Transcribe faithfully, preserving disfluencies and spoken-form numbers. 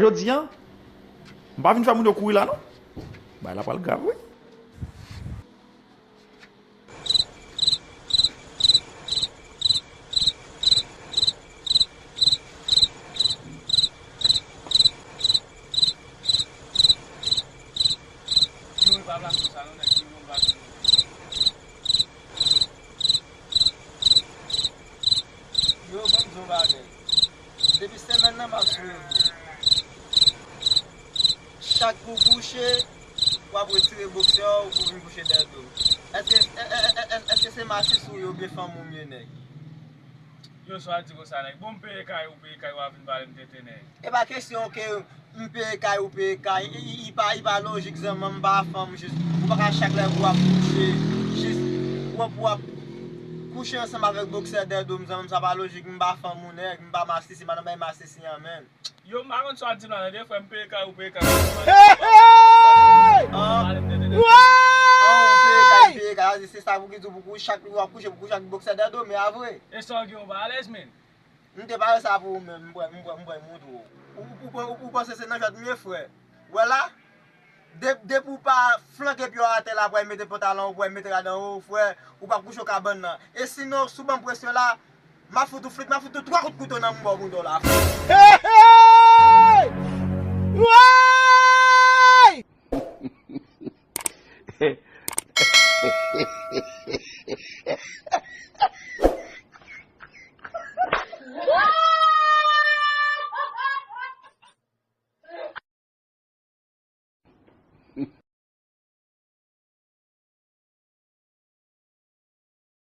Jodi a, m pa vin fè moun yo kouri la non. Bagay la pral grav wi. Yo, e pa plas nou sa non, nèg, ki bon plas nou. Yo, ban m di w bagay. Depi semèn nan, m ap swiv ou. Chak ou kouche, w ap retire boksè w pou vin kouche dèyè do m. Èske, è, è, è, è, èske se masis ou ye oubyen fanm ou m ye, nèg? Yo, sa w di konsa, nèg. Bon, m peye kay, ou peye kay, w ap vin pale m tenten, nèg. E pa kesyon ke m peye kay, ou peye kay. I, i, i pa, i pa lojik, zanmi, m pa fanm, jis, ou pa ka chak lè pou w ap kouche, jis, w ap, w ap kouche ansanm avèk boksè dèyè do m, zanmi, sa pa lojik, m pa fanm ou nèg, m pa masisi, m pa nan bay masisi an menm. Yo, m pa konn sa w ap di m la, tande, frè, m peye kay, ou peye kay. Hey, hey! An, pale m tenten, tenten. An, ou peye kay, peye kay, se sa pou ki di w pou kou-, chak lè w ap kouche, pou kouche ak boksè dèyè do m, e a vre. E sa w gen, ou pa alèz, men. M te pare sa pou ou menm, m pral, m pral, m pral montre w. Ou, ou, ou, ou panse se nan jwèt m ye, frè? Wè la, de-, depi w pa flanke pye w atè la, pral mete pantalon, pral mete rad anwo, frè, ou p ap kouche w kabann nan. E sinon, si w ban m presyon la, m ap fout ou flit, m ap fout ou twa kout kouto nan bò bouda w la, frè. Hey, hey!